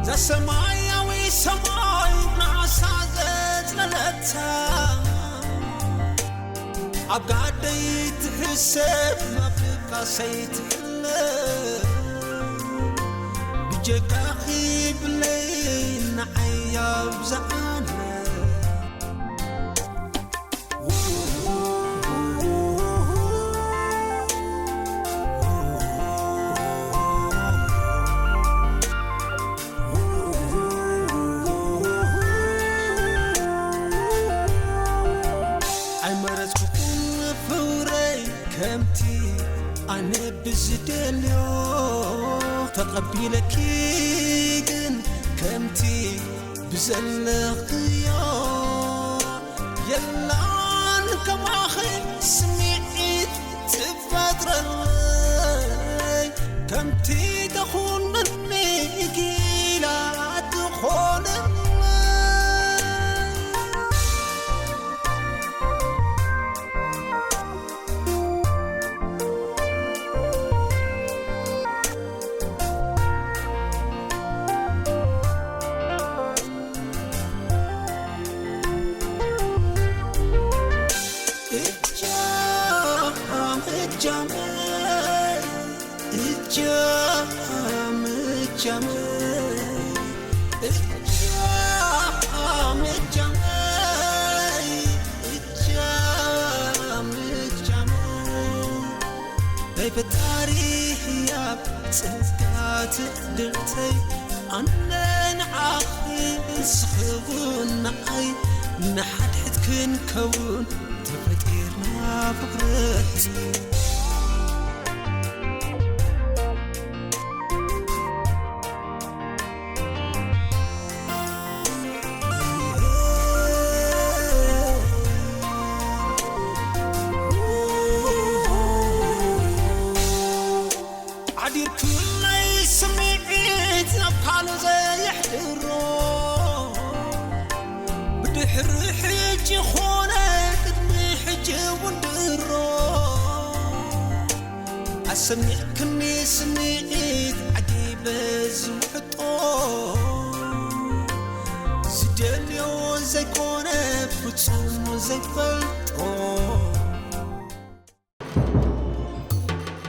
እዛ ሰማያዊ ሰማይ ናሳ ዘጽለለታ፣ ኣብ ጋደይ ትሕሰብ፣ ኣብ ድቃሰይ ትሕለ። ብጀካኺ ብለይ ንዓይ ኣብዝሓለ። ኣይመረጽኩን ፍቕረይ ከምቲ ኣነ ብዝደልዮ፣ ተቐቢለኪ ግን ከምቲ ብዘለኽዮ። የላን ከማኺ ስምዒት ትፈጥረለይ፣ ከምቲ ተኹነኒ ጊላ ትኾነለይ። እጃም እጃመይ፣ እጃም እጃመይ፣ እጃም እጃመይ፣ እጃም እጃመይ። ናይ ፈጣሪ ህያብ ጸጋ ትዕድልተይ፣ ኣነ ንዓኺ ንስኺ እውን ንዓይ፣ ንሓድሕድ ክንከውን ተፈጢርና ፍቕረይ። ሓዲርኩለይ ስምዒት ናብ ካልእ ዘየሕድሮ፣ ብድሕሪ ሕጂ ኾነ ቅድሚ ሕጂ እውን ድሮ፣ ኣሰሚዕክኒ ስምዒት ዓጊበ ዝውሕጦ፣ ዝደልዮ ዘይኮነ ፍጹም ዘይፈልጦ።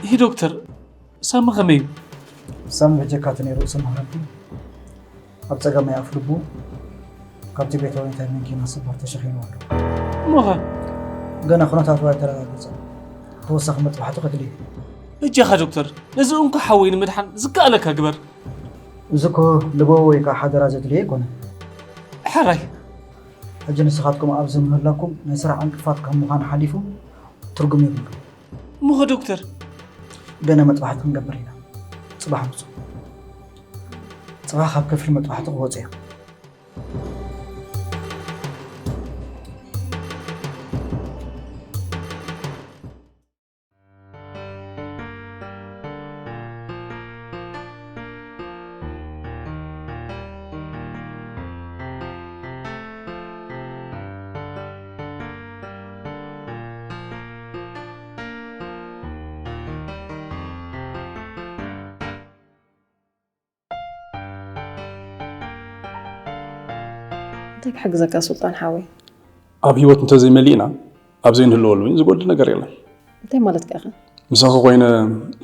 ይህ ዶክተር፣ ሳሚ ከመይ እዩ? ሳሚ በጀካ እቲ ነይሩ ርእሱ መሃረቲ ኣብ ጸጋማይ ኣፍ ልቡ ካብቲ ቤታዊ እንታይ መንኪና ስባር ተሸኺሉ ኣሎ። እሞኸ? ገና ኩነታቱ ኣይተረጋገጸን። ተወሳኺ መጥባሕቲ ከድሊ እዩ። በጃኻ ዶክተር፣ ነዚ እንኮ ሓወይ ንምድሓን ዝከኣለካ ግበር። እዚ እኮ ልበዎ ወይ ከዓ ሓደራ ዘድልዮ ኣይኮነን። ሕራይ። ሕጂ ንስኻትኩም ኣብዚ ምህላኩም ናይ ስራሕ ዕንቅፋት ካብ ምዃን ሓሊፉ ትርጉም የብሉ። እሞኸ ዶክተር? ገና መጥባሕቲ ክንገብር ኢና። ጽባሕ ምጹ። ጽባሕ ካብ ክፍሊ መጥባሕቲ ክወጽእ እያ። እንታይ ክሕግዘካ ሱልጣን ሓወይ? ኣብ ህይወት እንተዘይመሊእና ኣብ ዘይንህልወሉ እውን ዝጎድል ነገር የለን። እንታይ ማለትካ ኢኻ? ምሳኺ ኮይነ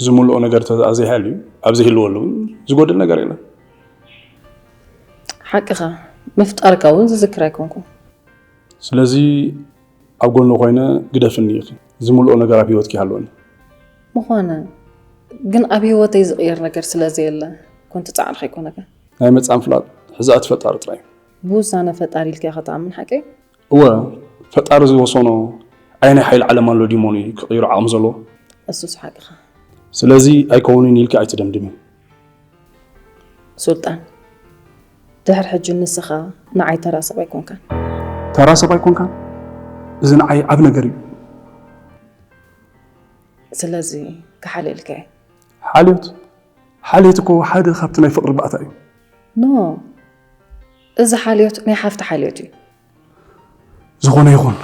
ዝምልኦ ነገር እንተ ዘይሃልዩ ኣብ ዘይህልወሉ እውን ዝጎድል ነገር የለን። ሓቅኻ፣ ምፍጣርካ እውን ዝዝክር ኣይኮንኩን። ስለዚ ኣብ ጎኒ ኮይነ ግደፍኒ ኢኺ። ዝምልኦ ነገር ኣብ ህይወትኪ ይሃልወኒ። ምዃነ ግን ኣብ ህይወተይ ዝቕየር ነገር ስለ ዘየለ ኮን ትጻዕርኺ ኣይኮነካ። ናይ መጻኢ ምፍላጥ ሕዛእቲ ፈጣሪ ጥራይ እዩ። ብውሳነ ፈጣሪ ኢልካ ኢኻ ትኣምን ሓቀይ? እወ፣ ፈጣሪ ዝወሰኖ ኣየናይ ሓይሊ ዓለም ኣሎ ድዩ እሞ ክቕይሮ ዓቕሚ ዘለዎ? እሱስ ሓቅኻ። ስለዚ ኣይከውንን ኢልካ ኣይትደምድሚ። ሱልጣን፣ ድሕሪ ሕጂ ንስኻ ንዓይ ተራ ሰብ ኣይኮንካን። ተራ ሰብ ኣይኮንካን? እዚ ንዓይ ዓቢ ነገር እዩ። ስለዚ ክሓልየልካ እየ። ሓልዮት? ሓልዮት እኮ ሓደ ካብቲ ናይ ፍቕሪ ባእታ እዩ። ኖ፣ እዚ ሓልዮት ናይ ሓፍቲ ሓልዮት እዩ። ዝኾነ ይኹን፣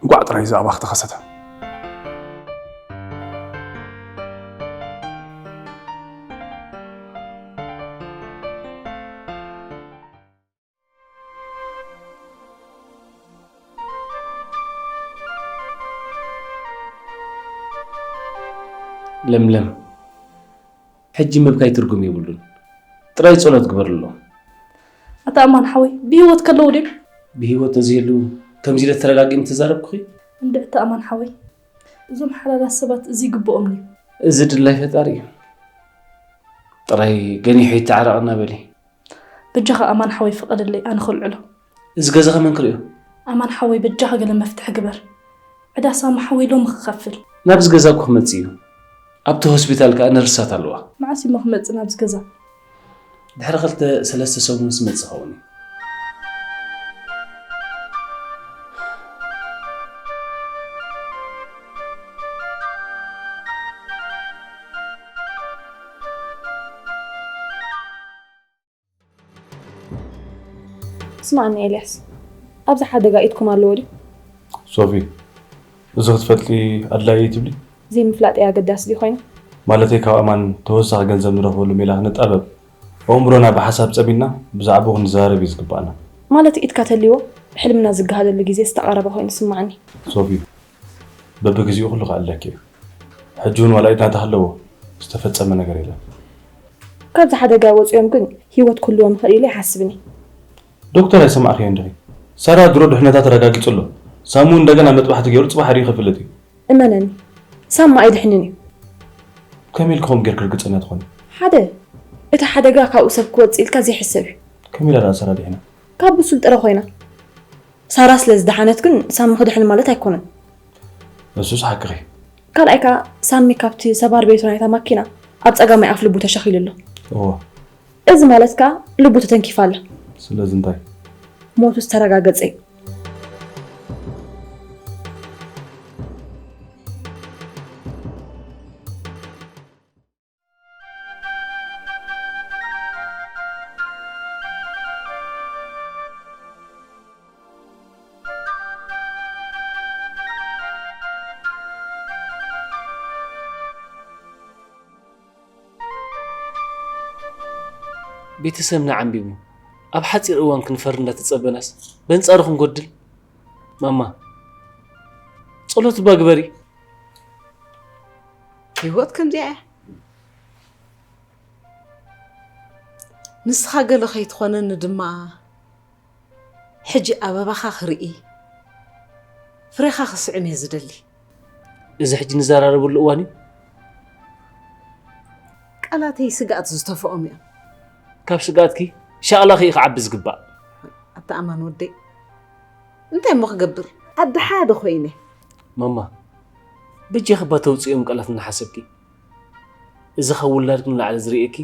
እንቋዕ ጥራይ እዚ ኣባኺ ተኸሰተ። ለምለም፣ ሕጂ ምብካይ ትርጉም የብሉን። ጥራይ ጸሎት ግበርሎም። ኣታ ኣማን ሓወይ፣ ብህይወት ከለዉ ድዮም? ብህይወት ተዘይህልዉ ከምዚ ኢለ ተረጋጊእም ተዛረብኩኺ? እንድዕታ ኣማን ሓወይ፣ እዞም ሓላላት ሰባት እዚ ይግብኦም እዩ። እዚ ድላይ ፈጣሪ እዩ። ጥራይ ገኒሑ ይተዓረቐና በሊ። በጃኻ ኣማን ሓወይ ፍቐደለይ ኣነ ከልዕሎ። እዚ ገዛ ከመን ክርእዮ? ኣማን ሓወይ በጃኻ ገለ መፍትሒ ግበር። ዕዳ ሳሚ ሓወይ ሎሚ ክኸፍል። ናብዚ ገዛ እኮ ክመጽእ እዩ። ኣብቲ ሆስፒታል ከኣ ነርሳት ኣለዋ። መዓስ እሞ ክመጽእ ናብዚ ገዛ? ድሕሪ ክልተ ሰለስተ ሰሙን ዝመጽእ ኸውን እዩ። ስማዕኒ ኤልያስ፣ ኣብዚ ሓደጋ ኢድኩም ኣለዎ ድዩ? ሶፊ፣ እዚ ክትፈልጢ ኣድላዪ እዩ ትብሊ? ዘይምፍላጠይ ኣገዳሲ ድዩ ኮይኑ? ማለተይ ካብ ኣማን ተወሳኺ ገንዘብ ንረኽበሉ ሜላ ክንጣበብ፣ ኣእምሮና ብሓሳብ ጸሚድና ብዛዕባኡ ክንዘራረብ እዩ ዝግባኣና። ማለት ኢድካ ተልይዎ ሕልምና ዝገሃደሉ ግዜ ዝተቓረበ ኮይኑ ይስምዓኒ። ሶፊ፣ በብግዜኡ ኩሉ ክኣለኪ እዩ። ሕጂ እውን ዋላ ኢድና ተሃለዎ ዝተፈጸመ ነገር የለን። ካብዚ ሓደጋ ወጺኦም ግን ህይወት ክህልዎም ይኽእል ኢለ ኣይሓስብን እየ። ዶክተር ኣይሰማዕኽዮን ዲኺ? ሳራ ድሮ ድሕነታ ተረጋጊጹ ኣሎ። ሳሙ እንደገና መጥባሕቲ ገይሩ ጽባሕ ኣድዩ ከፍልጥ እዩ። እመነኒ ሳማ ኣይድሕንን እዩ። ከመይ ኢልኪ ከምኡ ጌርኪ ርግጸኛ ትኾኒ? ሓደ እቲ ሓደጋ ካብኡ ሰብ ክወጽእ ኢልካ ዘይሕሰብ እዩ። ከመይ ኢላ ደኣ ሳራ ድሒና? ካብ ብሱል ጥረ ኮይና። ሳራ ስለ ዝደሓነት ግን ሳሚ ክድሕን ማለት ኣይኮነን። እሱስ ሓቅኺ። ካልኣይ ከኣ ሳሚ ካብቲ ሰባር ቤቱ ናይታ ማኪና ኣብ ጸጋማይ ኣፍ ልቡ ተሸኺሉ ኣሎ። እወ። እዚ ማለት ከኣ ልቡ ተተንኪፋ ኣላ። ስለዚ እንታይ? ሞቱ ዝተረጋገጸ እዩ። ቤተሰብና ዓምቢቡ ኣብ ሓፂር እዋን ክንፈሪ እንዳተፀበናስ በንፃሩ ክንጎድል? ማማ ፀሎት እባ ግበሪ። ህይወት ከምዚኣ እያ። ንስኻ ገለ ከይትኾነኒ ድማ ሕጂ ኣበባኻ ክርኢ ፍሬኻ ክስዕም እየ ዝደሊ። እዚ ሕጂ ንዘራረበሉ እዋን እዩ። ቃላተይ ስግኣት ዝተፍኦም እዮም። ካብ ስግኣትኪ ሻቕላኺ እዩ ክዓቢ ዝግባእ። ኣታ ኣማን ወደይ እንታይ እሞ ክገብር ኣደ ሓደ ኮይነ። ማማ በጃኺ እባ ተውፅኦም ቃላት እናሓሰብኪ። እዚ ካብ ውላድኪ ንላዕሊ ዝርእየኪ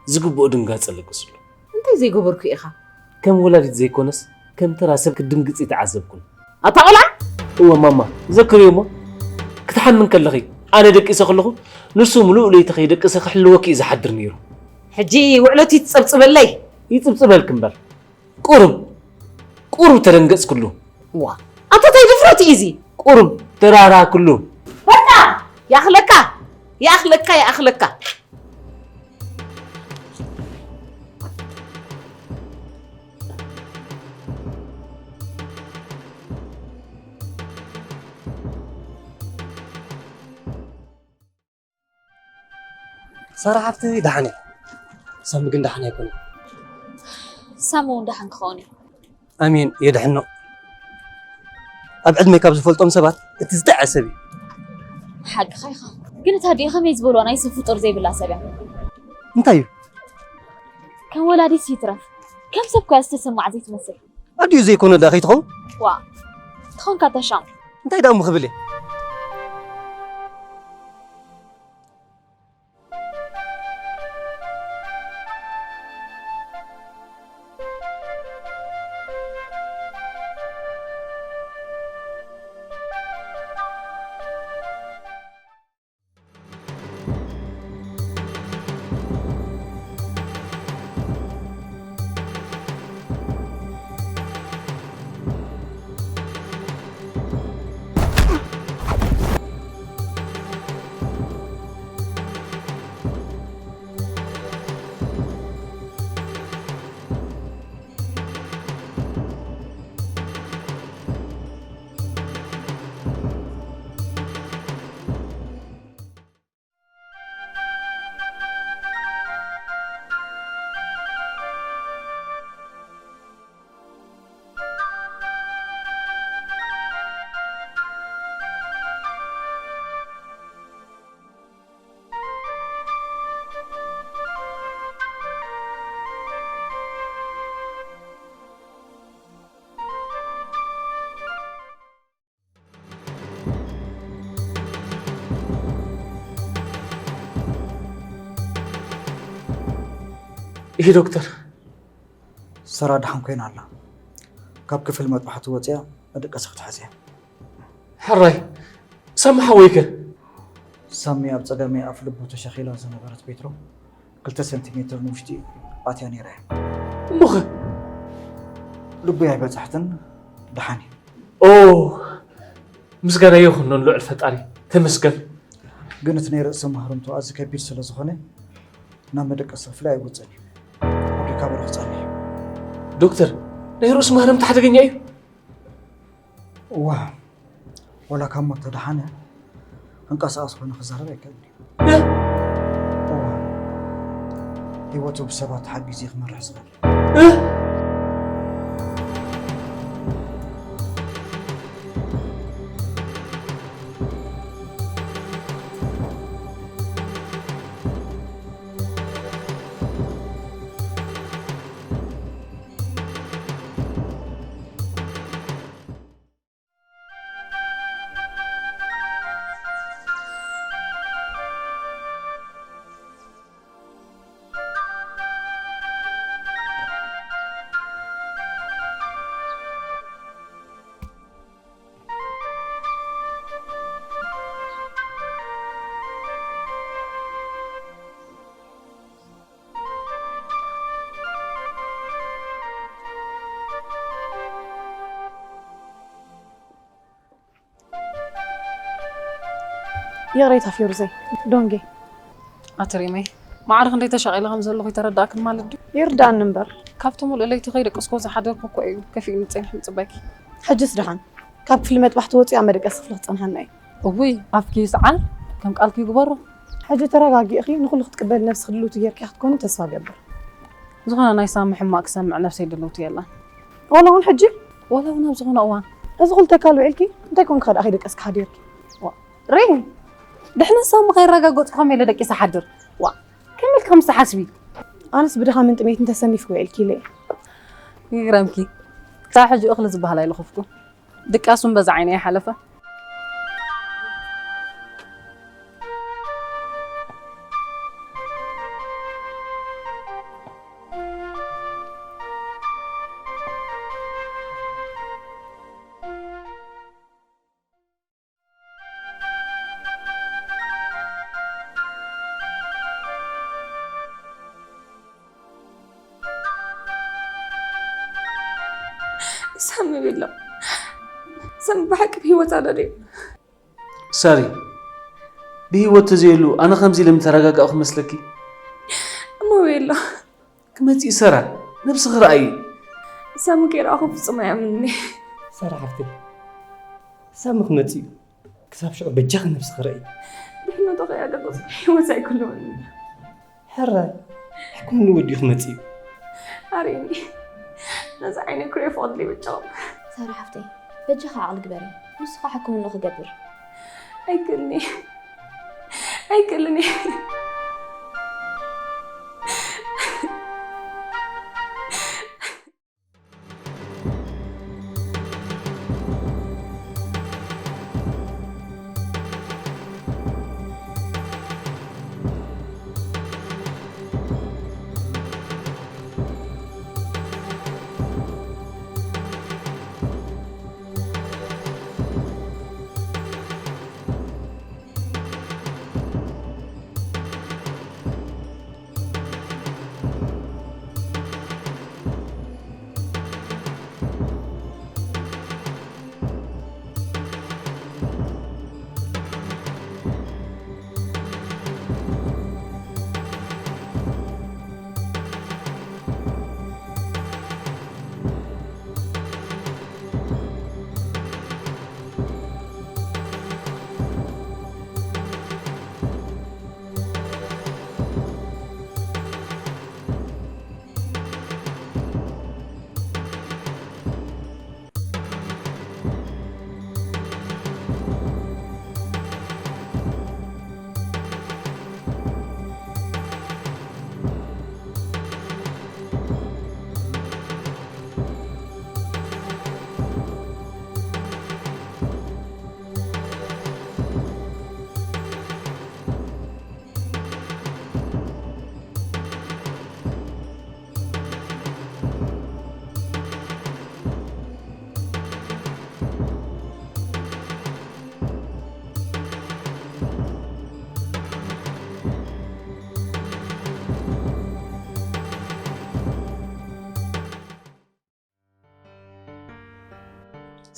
ዝግብኦ ድንጋፀ ለግስሉ። እንታይ ዘይገበርኩ ኢኻ? ከም ወላዲት ዘይኮነስ ከም ተራ ሰብ ክትድንግፂ ኣይተዓዘብኩን። ኣታ ቆልዓ! እወ ማማ ዘክርዮ እሞ ክትሓሚ እንከለኺ ኣነ ደቂሰ ከለኹ ንሱ ምሉእ ለይቲ ከይደቀሰ ክሕልወኪ እዩ ዝሓድር ነይሩ። ሕጂ ውዕለቱ ይትፀብፅበለይ። ይፅብፅበልኪ እምበር ቁሩብ ቁሩብ ተደንገፅክሉ። እዋ ኣንታ ታይ ድፍረት እዩ እዚ? ቁሩብ ተራራክሉ። በቃ ይኣኽለካ ይኣኽለካ ይኣኽለካ። ሳራ ሓፍቲ ደሓን እያ፣ ሳሚ ግን ደሓን ኣይኮነን። ሳሚ እውን ደሓን ክኸውን እዩ። ኣሜን የድሕኖ። ኣብ ዕድመይ ካብ ዝፈልጦም ሰባት እቲ ዝጥዐ ሰብ እዩ። ሓቅኻ ኢኻ። ግን እታ ኣዲኡ ከመይ ዝበልዋ ናይ ሰብ ፍጡር ዘይብላ ሰብ እያ። እንታይ እዩ? ከም ወላዲት ይትረፍ ከም ሰብ ኮያ ዝተሰማዕ ዘይትመስል። ኣዲኡ ዘይኮነ ደኣ ከይትኸውን? ዋእ ተኾንካ ተሻም። እንታይ ደኣ እሞ ክብል እየ? ይሄ ዶክተር፣ ሰራ ደሓን ኮይና ኣላ። ካብ ክፍሊ መጥባሕቲ ወፂኣ መደቀሲ ክትሕዝ እያ። ሕራይ፣ ሳሚ ሓወይከ? ሳሚ ኣብ ፀጋሚ ኣፍ ልቡ ተሸኺላ ዝነበረት ቤትሮ ክልተ ሰንቲሜትር ንውሽጢ ኣትያ ነይራ እያ። እሞኸ? ልቡ ኣይበፃሕትን፣ ደሓን እዩ። ኦ፣ ምስጋና ይኹን ንልዑል ፈጣሪ። ተመስገን። ግን እቲ ናይ ርእሲ ማህረምቱ ኣዝዩ ከቢድ ስለ ዝኾነ ናብ መደቀሲ ክፍሊ ኣይወፅእን እዩ። ኣብ ሪካቨሪ ክፀንሕ እዩ። ዶክተር፣ ናይ ርእሲ ማህረምቲ ሓደገኛ እዩ። እዋ፣ ወላ ካብ ሞት ተደሓነ ክንቀሳቐስ ኮይኑ ክዛረብ ኣይክእልን እዩ። እ? እዋ፣ ህይወቱ ብሰባት ተሓጊዙ እዩ ክመርሕ ዝኽእል። እ? ይቕሬታ ፊሩዘይ፣ ዶንጌ። ኣቲ ሪመይ፣ ማዕረ ክንደይ ተሻቒለ ከም ዘለኹ ይተረዳእክን ማለት ድዩ? ይርዳእኒ እምበር። ካብቲ ሙሉእ ለይቲ ከይደቀስኩ ዝሓደርኩ እኮ እዩ ከፊኡኒ ጸኒሑ ምጽባይኪ። ሕጅስ ደሓን ካብ ክፍሊ መጥባሕቲ ወጺኡ ኣብ መደቀሲ ክፍሊ ክጸንሓና እዩ። እውይ፣ ኣፍኪ ይስዓል፣ ከም ቃልኪ ይግበሮ። ሕጂ ተረጋጊእኺ ንኹሉ ክትቅበሊ ነብስኺ ድልውቲ ጌርኪ ክትኮኒ ተስፋ እገብር። ዝኾነ ናይ ሳሚ ሕማቕ ክሰምዕ ነብሰይ ድልውቲ የላን። ዋላ እውን ሕጂ? ዋላ እውን ኣብ ዝኾነ እዋን። እዚ ኩሉ ተካል ውዒልኪ እንታይ ኮንኪ ከድኣ ከይደቀስኪ ሓዲርኪ? ሪም፣ ድሕነት ሳሚ ከይረጋገፅኩ ከመይ ኢለ ደቂሰ ሓድር? ዋ፣ ከመይ ኢልኪ ከምዚ ትሓስቢ? ኣነስ ብድኻምን ጥሜትን ተሰኒፍኪ ውዒልኪ ኢለ እየ። ይግረምኪ፣ ክሳብ ሕጂ እኽሊ ዝበሃል ኣይለኸፍኩን። ድቃስ እውን በዛ ዓይነይ ኣይሓለፈ። ሳሚ ቤላ፣ ሳሚ ብሓቂ ብህይወት ኣሎ ድዩ? ሳሪ፣ ብህይወት ተዘየሉ ኣነ ከምዚ ኢለ ምተረጋጋእኹ መስለኪ? እሞ ቤላ፣ ክመጽእ እዩ ሰራ፣ ነብስኺ ረኣዪ። ሳሚ ከይረኣኹ ፍጹም ኣይኣምንን እየ። ሳራ ሓፍተይ፣ ሳሚ ክመጽእ እዩ። ክሳብ ሽዑ በጃኺ ነብስኺ ረኣዪ። ድሕነቱ ከይረጋገጽኩ ህይወት ኣይክህልወንን እዩ። ሕራይ፣ ሕክምንኡ ወዲኡ ክመጽእ እዩ። ኣርእዩኒ። ነዚ ዓይነይ ክርእዮ ፍቐዱለይ በጃኹም። ሳራ ሓፍተይ፣ በጃኺ ዓቕሊ ግበሪ። ንሱ ኸኣ ሕክምንኡ ክገብር። ኣይክእልን እየ። ኣይክእልን እየ።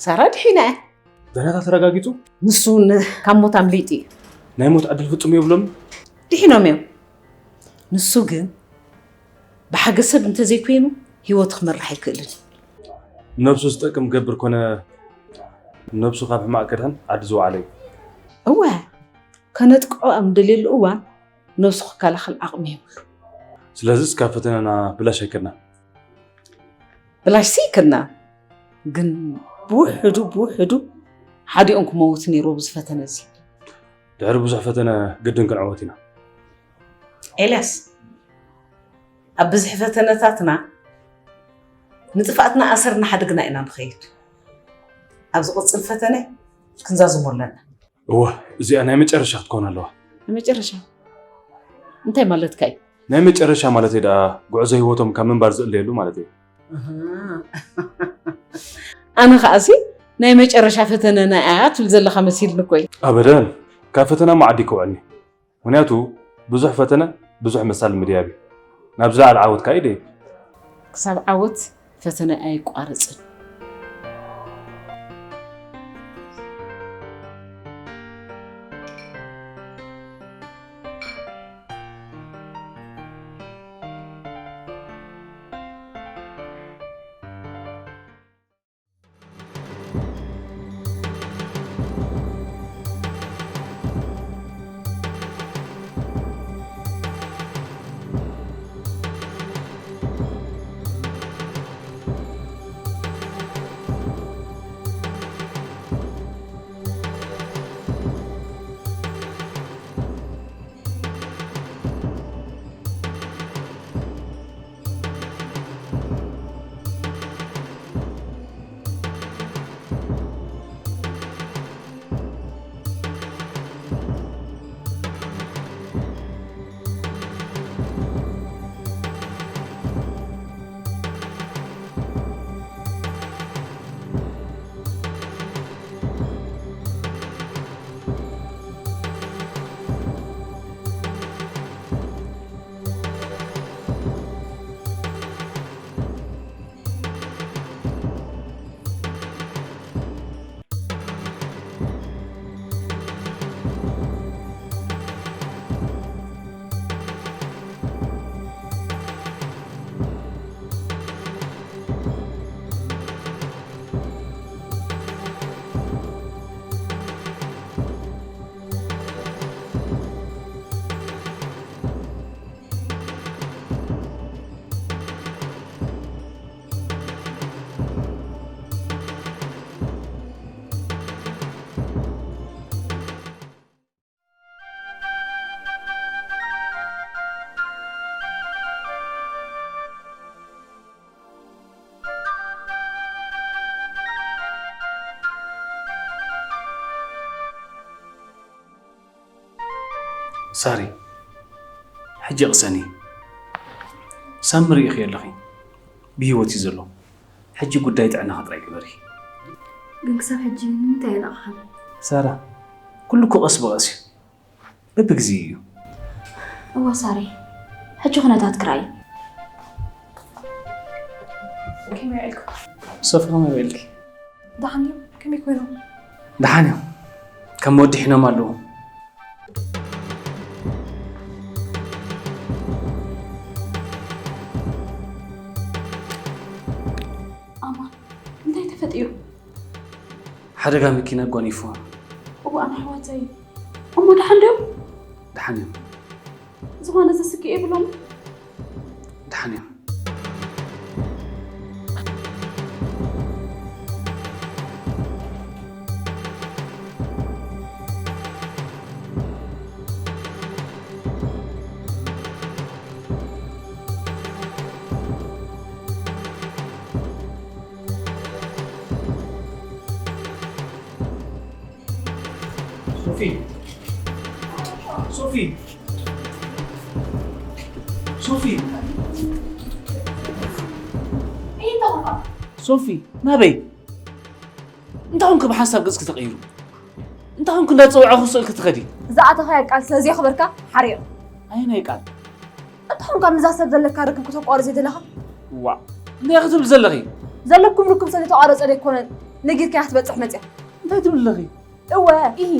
ሳራ ድሒና እያ። ደህናታ ተረጋጊጹ? ንሱ እውን ካብ ሞት ኣምሊጡ እዩ። ናይ ሞት ዕድል ፍጹም የብሎም? ድሒኖም እዮም። ንሱ ግን ብሓገዝ ሰብ እንተዘይኮይኑ ህይወቱ ክመርሕ ኣይክእልን እዩ። ነብሱ ዝጠቅም ገብር ኮነ ነብሱ ካብ ሕማቕ ከድሕን ዓዲ ዝወዓለ እዩ። እወ፣ ከነጥቅዖ ኣብ እንደልየሉ እዋን ነብሱ ክከላኸል ዓቕሚ የብሉ። ስለዚስ ካብ ፈተነና ብላሽ ኣይከድና። ብላሽሲ ይክድና፣ ግን ብውሕዱ ብውሕዱ ሓዲኦም ክመውቱ ነይርዎ ብዚ ፈተነ እዚ። ድሕሪ ብዙሕ ፈተነ ግድን ክንዕወት ኢና። ኤልያስ፣ ኣብ ብዝሒ ፈተነታትና ንጥፍኣትና ኣሰርና ሓድግና ኢና ንኸይድ። ኣብ ዝቕፅል ፈተነ ክንዛዝሞ ኣለና። እወ፣ እዚኣ ናይ መጨረሻ ክትከውን ኣለዋ። ንመጨረሻ እንታይ ማለትካ እዩ? ናይ መጨረሻ ማለት ደኣ ጉዕዞ ህይወቶም ካብ ምንባር ዝእለየሉ ማለት እዩ። ኣነ ከዓሲ ናይ መጨረሻ ፈተነና እያ ትብል ዘለኻ መሲልኒ እኮ እዩ። ኣበደን፣ ካብ ፈተና መዓዲ ከውዕልኒ። ምክንያቱ ብዙሕ ፈተነ ብዙሕ መሳል ምድያብ እዩ። ናብ ዝለዓለ ዓወት ከኣ ይደይብ። ክሳብ ዓወት ፈተነ ኣይቋረፅን። ሳሪ፣ ሕጂ ቅሰኒ። ሳሚ ርኢኺ ኣለኺ፣ ብህይወት እዩ ዘሎ። ሕጂ ጉዳይ ጥዕናኻ ጥራይ ግበሪ። ግን ክሳብ ሕጂ ንምንታይ የነቕኻኒ? ሳራ፣ ኩሉ እኮ ቀስ ብቐስ እዩ፣ በብግዜ እዩ። እወ ሳሪ፣ ሕጂ ኩነታት ክረኣይ። ከመይ ውዒልኩም? ሶፊ፣ ከመይ ውዒልኪ? ደሓን እዮም? ከመይ ኮይኖም? ደሓን እዮም፣ ከም ወዲሕኖም ኣለዉ። ኣማን፣ እንታይ ተፈጢሩ? ሓደጋ መኪና ኣጓኒፍዎም። እዋን ኣሕዋተይ፣ እሞ ደሓን ድዮም? ደሓን እዮም። ዝኾነ ዘስግእ የብሎም። ደሓን እዮም። ሶፊ፣ ሶፊ፣ ሶፊ፣ ሶፊ፣ ናበይ? እንታይ ኾንኪ ብሓንሳብ ገጽኪ ተቐይሩ? እንታይ ኾንኪ እንዳጸውዐኹ ስእልኪ ትኸዲ? ዝኣተኻያ ቃል ስለዘየኽበርካ ሓሪቕ። ኣየናይ ቃል? እንታይ ኾንካ ምስዛ ሰብ ዘለካ ርክብ ክተቋርጽ ዘለኻ? ዋእ፣ እንታይ ክትብል ዘለኺ? ዘለኩም ርክብ ስለዘይተቋረጸ ኣይኮነን። ነጊርካያ ክትበጽሕ መጽያ። እንታይ ትብል ኣለኺ? እወ፣ ኢሂ።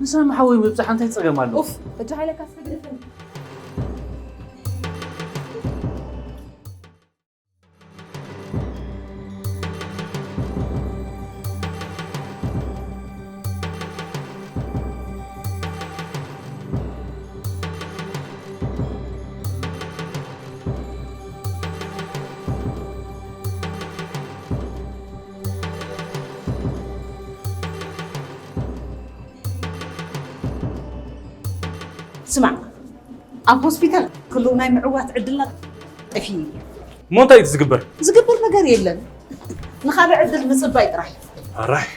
ንሳሚ ሓወይ ምብጻሕ እንታይ ጸገም ኣለዎ? ኡፍ፣ በጃኻ ኢለካ እስከ ግደፈኒ። ስማዕ፣ ኣብ ሆስፒታል ክልው ናይ ምዕዋት ዕድልና ጠፊኡ እዩ። እሞ እንታይ እዩ ዝግበር? ዝግበር ነገር የለን። ንኻልእ ዕድል ምጽባይ ጥራይ። ኣራይ።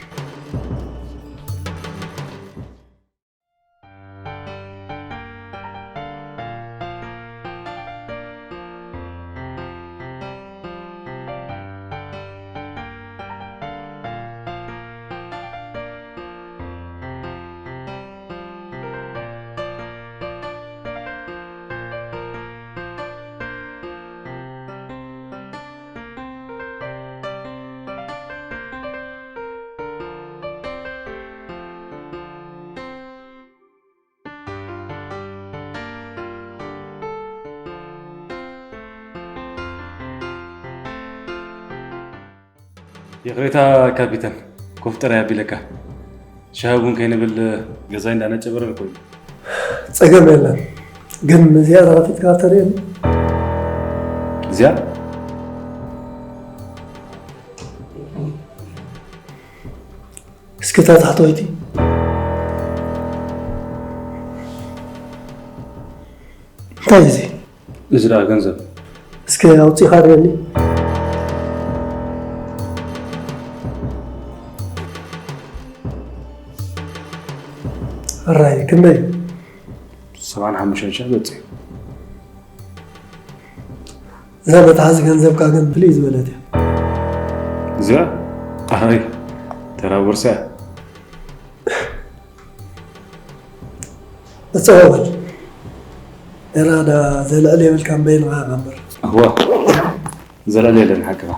ይቕሬታ ካፒተን፣ ኮፍ ጥራይ ኣቢለካ። ሻሂ ቡን ከይንብል ገዛይ እንዳነጨበረ እኮ እዩ። ጸገም የለን፣ ግን እዚኣ ተኸፊትካ ተርእየኒ። እዚኣ? እስኪ እታ ታሕተወይቲ። እንታይ እዚ? እዚ ደኣ ገንዘብ። እስከ ኣውጺኻ ርእየኒ። ሕራይ፣ ክንደይ እዩ? ሰብዓን ሓሙሽተን ሺሕ በጺሑ። እዛ መትሓዚ ገንዘብካ ግን ፍልይ ዝበለት እያ። እዚኣ? ኣይ፣ ተራ ቦርሳ እያ። እጸወ በል። ኤራ ዳ ዘልዕል የብልካ እምበይ ንዓኻ እምበር። እዋ፣ ዘልዕል የለን ሓቅኻ።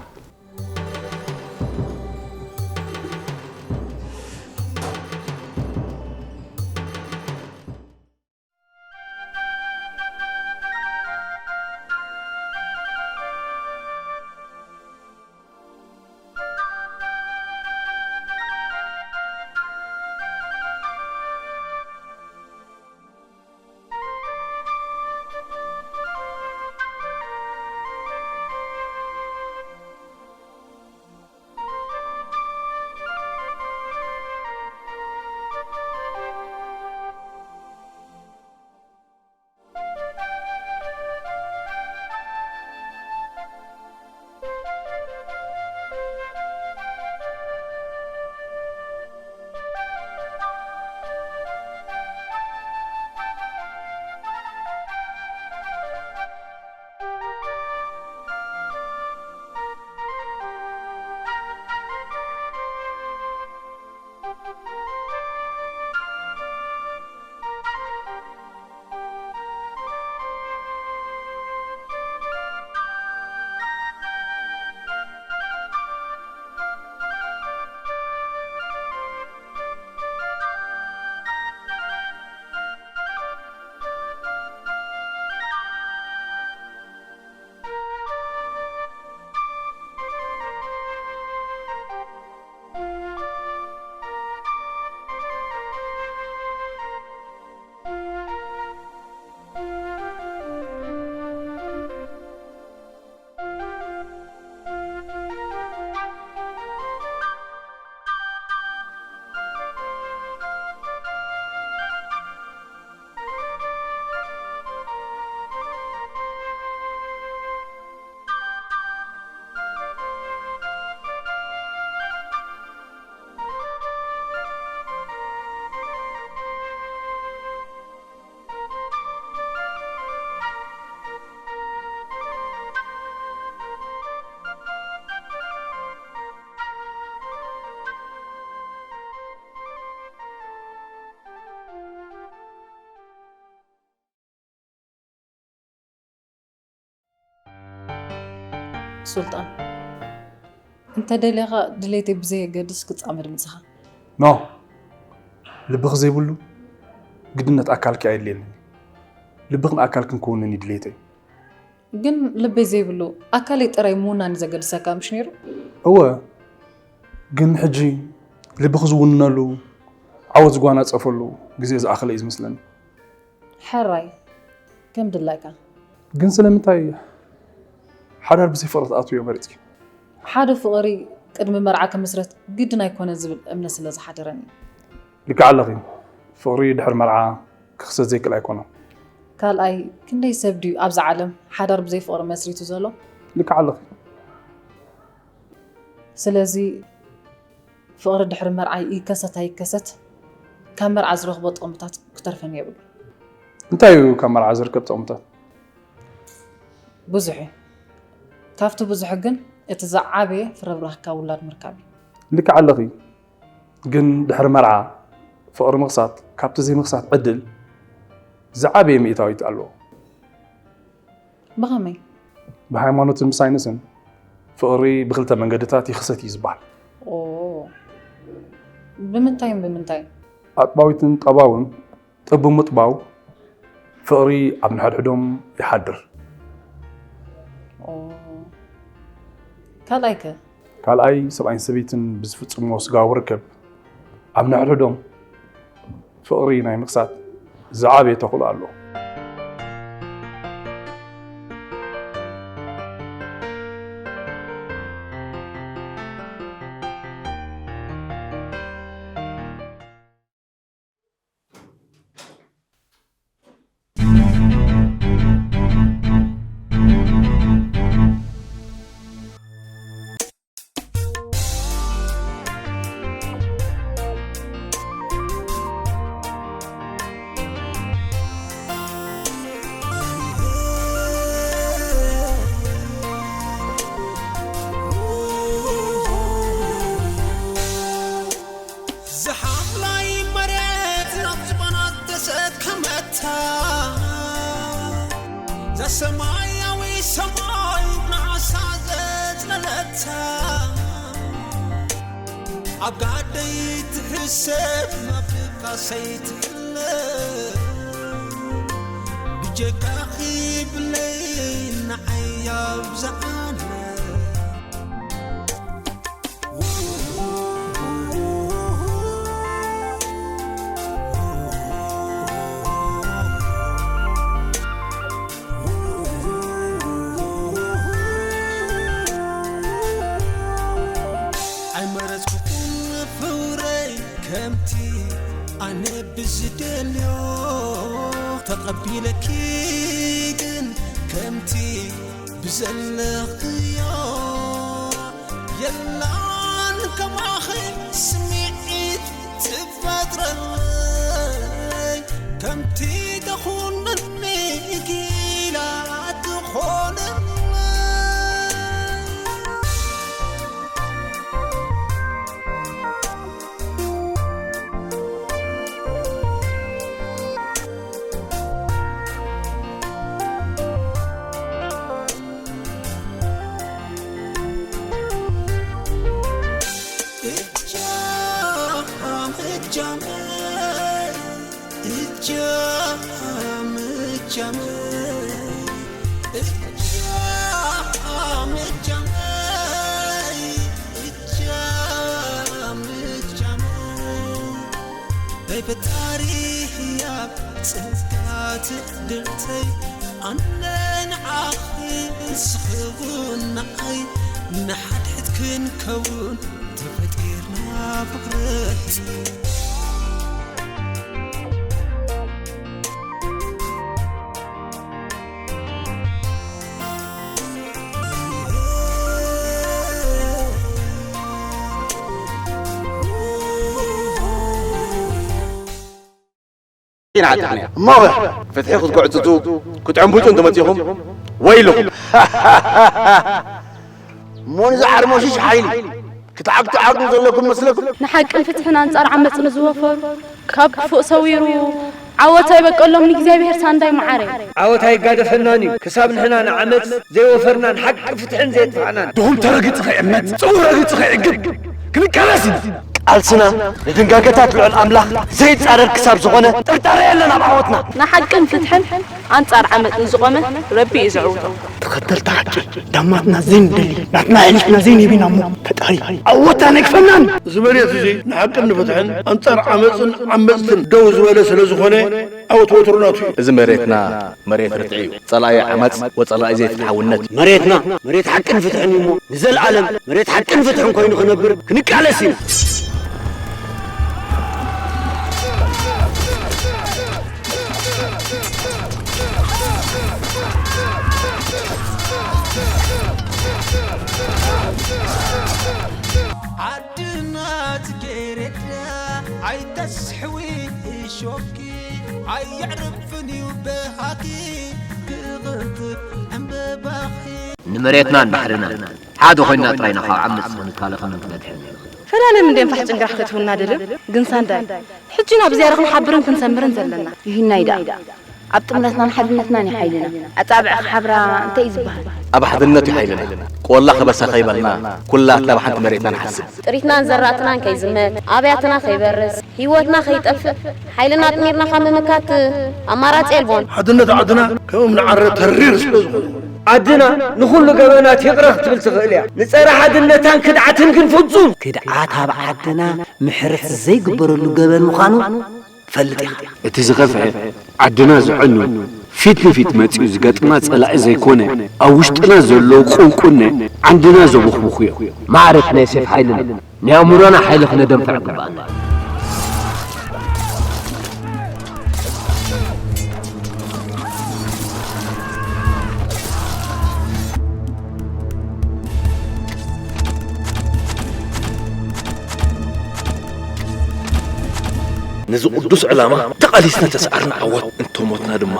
ሱልጣን፣ እንተ ደሊኻ ድሌተይ ብዘየገድስ ክጻመድ ምጽኻ። ኖ፣ ልብኺ ዘይብሉ ግድነት ኣካልኪ ኣየድልየንን። ልብኽን ኣካልክን ክውንን እዩ ድሌተይ። ግን ልበይ ዘይብሉ ኣካለይ ጥራይ ምውናን እዩ ዘገድሰካ ምሽ ነይሩ? እወ፣ ግን ሕጂ ልብኺ ዝውንነሉ ዓወት ዝጓናጸፈሉ ግዜ ዝኣኸለ እዩ ዝመስለኒ። ሕራይ፣ ከም ድላይካ። ግን ስለምንታይ ሓዳር ብዘይ ፍቕሪ ትኣትውዮ መሪጽኪ? ሓደ ፍቕሪ ቅድሚ መርዓ ክምስረት ግድን ኣይኮነ ዝብል እምነት ስለ ዝሓደረኒ። ልክዕ ኣለኺ። ፍቕሪ ድሕሪ መርዓ ክኽሰት ዘይክእል ኣይኮነን። ካልኣይ፣ ክንደይ ሰብ ድዩ ኣብዛ ዓለም ሓዳር ብዘይ ፍቕሪ መስሪቱ ዘሎ? ልክዕ ኣለኺ። ስለዚ ፍቕሪ ድሕሪ መርዓ ይከሰት ኣይከሰት፣ ካብ መርዓ ዝረኽቦ ጥቕምታት ክተርፈኒ የብሉ። እንታይ እዩ ካብ መርዓ ዝርከብ ጥቕምታት? ብዙሕ እዩ። ካብቲ ብዙሕ ግን እቲ ዝዓበየ ፍረ ብራኽ ካብ ውላድ ምርካብ እዩ። ልክዕ ኣለኺ። ግን ድሕሪ መርዓ ፍቕሪ ምኽሳት ካብቲ ዘይምኽሳት ዕድል ዝዓበየ ሚእታዊት ኣለዎ። ብኸመይ? ብሃይማኖትን ብሳይንስን ፍቕሪ ብኽልተ መንገድታት ይኽሰት እዩ ዝበሃል። ኦ፣ ብምንታይን ብምንታይን? ኣጥባዊትን ጠባውን ጥብ ብምጥባው ፍቕሪ ኣብ ንሓድሕዶም ይሓድር። ኦ፣ ካልኣይ ከ? ካልኣይ፣ ሰብኣይን ሰበይትን ብዝፍጽምዎ ስጋዊ ርክብ ኣብ ንሕድሕዶም ፍቕሪ ናይ ምኽሳት ዝዓበየ ተኽእሎ ኣለዎ። ዝሓምላይ መሬት ናብ ዝባና ተሰከመታ፣ ዘሰማያዊ ሰማይ ንዓሳ ዘጽለለታ፣ ኣብ ጋደይ ትሕሰብ ናብ ድቃሰይ ትሕለብ፣ ብጀካኺ ብለይ ንዓይ ኣብዛ ዓለም። ኣይመረጽኩኹን ፍቕረይ ከምቲ ኣነ ብዝደልዮ፣ ተቐቢለኪ ግን ከምቲ ብዘለኽዮ። የላን ከማኺ ስምዒት ትፈጥረለይ፣ ከምቲ ተኹንኒ ጊላ ትኾንለይ። እጃም እጃመይ፣ እጃም እጃመይ፣ እጃም እጃመይ፣ እጃም እጃመይ። በይ ፈጣሪ ህያብ ጽንስካ ትዕድልተይ፣ ኣነ ንዓኺ ንስኺ እውን ንዓይ፣ ንሓድሕድ ክንከውን ተፈጢርና ብሕብረት። ኢና ዓጢቕና። እሞ ኸ? ፍትሒ ክትጉዕጽጹ፣ ክትዕንብጩ እንተመጺኹም፣ ወይልኹም። እሞ ንዚ ዓርሞሽሽ ሓይሊ ክትዓግቱ ዓቕሚ ዘለኩም መስለኩም? ንሓቅን ፍትሕን ኣንጻር ዓመጽ ንዝወፈሩ፣ ካብ ክፉእ ሰዊሩ ዓወት ኣይበቀሎም ንእግዚኣብሔር ሳንዳይ መዓረይ። ዓወት ኣይጋደፈናን እዩ፣ ክሳብ ንሕና ንዓመፅ ዘይወፈርናን ሓቂ ፍትሕን ዘየጥፋዕናን። ድኹም ተረጊጹ ከይዕመት፣ ጽዉር ረጊጹ ከይዕግብ ክንቃለስ ኢና። ቃልስና ንድንጋገታት ልዑል ኣምላኽ ዘይጻረር ክሳብ ዝኾነ ጥርጣረ የለን ኣብ ዓወትና። ንሓቅን ፍትሕን ኣንጻር ዓመጽ ንዝቖመ ረቢ እዩ ዘዕውቶ። ተኸተልቲ ሓቂ ዳማትና ዘይንደሊ፣ ናትና ኣሕሊፍና ዘይንህብ ኢና እሞ ፈጣሪ ዓወትና ኣይግፈናን። እዚ መሬት እዚ ንሓቅን ንፍትሕን ኣንጻር ዓመጽን ዓመጽትን ደው ዝበለ ስለ ዝኾነ ዓወት ወትሩ ናቱ እዩ። እዚ መሬትና መሬት ርትዒ እዩ። ጸላኢ ዓመጽ ወጸላኢ ዘይፍትሓውነት። መሬትና መሬት ሓቅን ፍትሕን እዩ እሞ ንዘለኣለም መሬት ሓቅን ፍትሕን ኮይኑ ክነብር ክንቃለስ ኢና። ዓድና ጽጌረዳ ኣይተስሕዊ እሾኪ ኣየዕርፍን እዩ በሃኪ ክቕንጥብ ዕምበባኺ። ንመሬትናን ባሕርናን ሓደ ኮይንና ጥራይ ኢና ካብ ዓመጽ ክንከላኸልን ክንድሕንን ንኽእል። ፈላለ ምንድን ፋሕ ጭንግራሕ ክትህቡና ደልዮም? ግን ሳንዳይ፣ ሕጂ ኢና ብዝያዳ ክንሓብርን ክንሰምርን ዘለና። ይህናይ ደኣ፣ ኣብ ጥምረትናን ሓድነትናን እዩ ሓይልና። ኣጻብዕ ክሓብራ እንታይ እዩ ዝበሃል? ኣብ ሓድነት እዩ ሓይልና። ቆላ ከበሳ ከይበልና፣ ኩላትና ብሓንቲ መሬትና ንሓስብ። ጥሪትናን ዘራእትናን ከይዝመት፣ ኣብያትና ከይበርስ፣ ህይወትና ከይጠፍእ፣ ሓይልና ኣጥሚርና ካብ ምምካት ኣማራጺ የልቦን። ሓድነት ዓድና ከም እምኒ ዓረ ተሪር ስለ ዝኾነ። ዓድና ንኹሉ ገበናት ይቕረ ክትብል ትኽእል እያ። ንጸረ ሓድነታን ክድዓትን ግን ፍጹም። ክድዓት ኣብ ዓድና ምሕረት ዘይግበረሉ ገበን ምዃኑ ትፈልጥ ኢኻ። እቲ ዝኸፍአ፣ ዓድና ዘዕኑ፣ ፊት ንፊት መጺኡ ዝገጥማ ጸላኢ ዘይኮነ፣ ኣብ ውሽጥና ዘሎ ቁንቁነ ዓንድና ዘቦኽቡኹ እዮም። ማዕረት ናይ ሴፍ ሓይልና፣ ናይ ኣእምሮና ሓይሊ ክነደንፍዕ ግባኣና። ነዚ ቅዱስ ዕላማ ተቓሊስና ተስዓርና ዓወት፣ እንተሞትና ድማ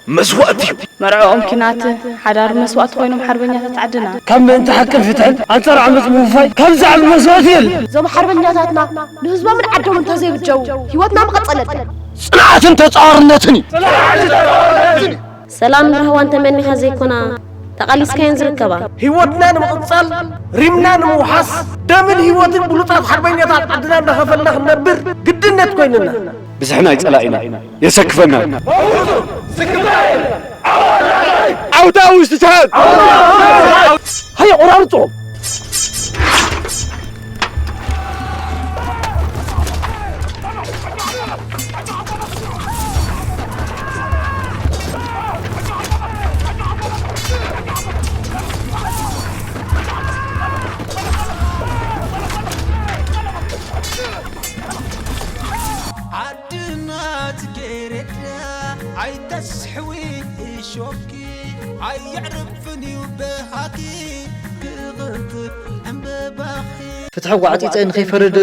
መስዋእቲ እዩ። መርዕኦም ኲናት፣ ሓዳሩ መስዋእቲ ኮይኖም ሓርበኛታት ዓድና። ካብ ምእንቲ ሓቅን ፍትሕን ኣንጻር ዓመጽ ምውፋይ ካብ ዝዓቢ መስዋእቲ የለን። እዞም ሓርበኛታትና ንህዝቦምን ዓዶምን እንተዘይብጀው ህይወትና ምቐጸለት። ጽንዓትን ተጻዋርነትን እዩ። ሰላምን ራህዋን ተመኒኻ ዘይኮና፣ ተቓሊስካየን ዝርከባ። ህይወትና ንምቕጻል፣ ሪምና ንምውሓስ፣ ደምን ህይወትን ብሉጻት ሓርበኛታት ዓድና እንዳኸፈልና ክንነብር ግድነት ኮይንና። ብዝሕና ኣይጸላኢና፣ የሰክፈና። ዓውታ ውሽጢ ሰዓት! ሃየ፣ ቆራርጾ! ዓድና ጽጌረዳ ኣይተስሕዊ እሾኪ ኣየዕርፍን እዩ በሃኪ ክቕንጥብ ዕምበባኺ። ፍትሒ ጓዕጺጸ ንኸይፈርድ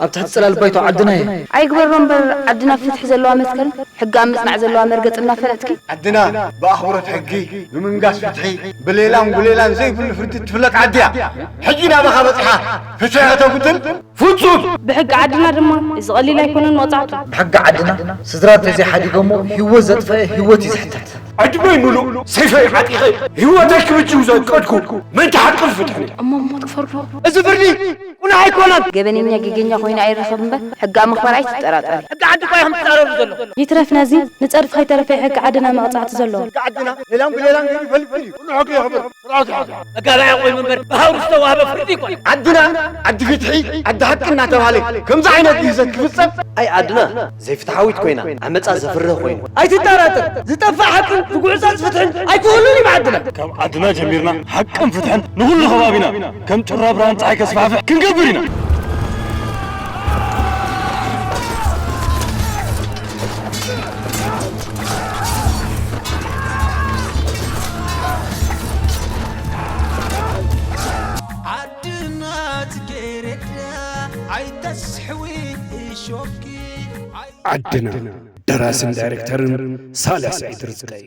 ኣብ ትሕቲ ጽላል ባይቶ ዓድና እየ። ኣይግበሮ እምበር ዓድና ፍትሒ ዘለዋ መትከል፣ ሕጊ ኣብ ምጽናዕ ዘለዋ መርገጽ እናፈለጥኪ። ዓድና ብኣኽብሮት ሕጊ፣ ብምንጋስ ፍትሒ፣ ብሌላን ጉሌላን ዘይብሉ ፍርዲ ትፍለጥ ዓዲ እያ። ሕጂ ናባኻ በጺሓ ፍትሒ ከተጉድል ፍጹም! ብሕጊ ዓድና ድማ እዚ ቀሊል ኣይኮነን መቕጻዕቱ። ብሕጊ ዓድና ስድራ እንተዘይሓዲጎሞ ህይወት ዘጥፈአ ህይወት እዩ ዝሕተት። ዕድመይ ምሉእ ሰይፈይ ዓጢቐ ህይወተይ ክብጅው ዘቀድኩ ምእንቲ ሓቅን ፍትሕን እየ። እሞ ሞት ክፈርዶ? እዚ ፍርዲ ቁኑዕ ኣይኮነን። ገበነኛ ጌገኛ ኮይኑ ኣይረኸብ እምበር ሕጊ ኣብ ምኽባር ኣይትጠራጠሪ። ሕጊ ዓዲ እኳ እዮም ዝጻረሩ ዘሎ። ይትረፍ ነዚ ንጸድፊ ከይተረፈ ሕጊ ዓድና መቕጻዕቲ ዘለዎ። ሕጊ ዓድና ሌላን ብሌላን ገይሩ ይፈልፍል እዩ። ኩሉ ሕጊ የኽብር። ስርዓት ይሓዝ። መጋባእያ ኮይኑ እምበር ብሃውሪ ዝተዋህበ ፍርዲ ይኮን። ዓድና ዓዲ ፍትሒ፣ ዓዲ ሓቂ እናተባህለ ከምዚ ዓይነት ግህሰት ክፍጸም። ኣይ ዓድና ዘይፍትሓዊት ኮይና፣ ዓመጻ ዘፍርህ ኮይኑ። ኣይትጠራጠር፣ ዝጠፍእ ሓቅን ዝጉዕጻጽ ፍትሕን ኣይክህሉን እዩ ዓድና። ካብ ዓድና ጀሚርና ሓቅን ፍትሕን ንኹሉ ከባቢና ከም ጩራ ብርሃን ጸሓይ ከስፋሕፍሕ ክንገብር ኢና። ዓድና ጽጌረዳ ኣይተስሕዊ እሾኪ ኣይ- ዓድና። ደራስን ዳይሬክተርን ሳልሕ ስዒድ ርዝቀይ።